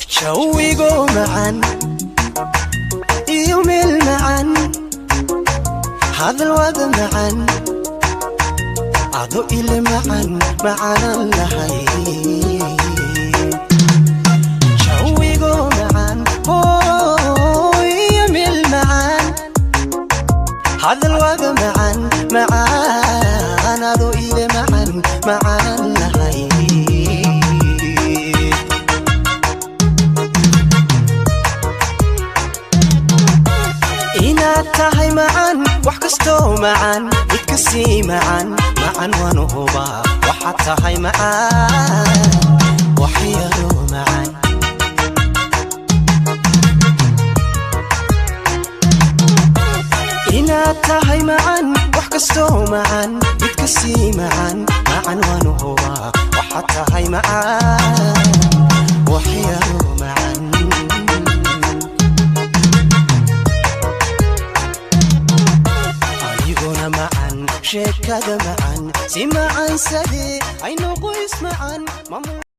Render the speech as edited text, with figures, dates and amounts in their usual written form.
Jawigo macaan iyo meel macaan, hadal wada macaan, ado ile macaan, macaanaan lahay. Jawigo macaan iyo meel macaan, hadal wada macaan, macaan, ado ile macaan, macaanaan lahay. Inaad tahay macaan, wax kastoo macaan mid ka sii macaan, macaan waanu hubaa. Waxaad tahay macaan, wax yaroo macaan. Inaad tahay macaan, wax kastoo macaan mid ka sii macaan, macaan waanu hubaa. Waxaad tahay macaan, wax yaroo macaan. Aniguna macan, sheekada macan, si macan sadee aynu qoys macan.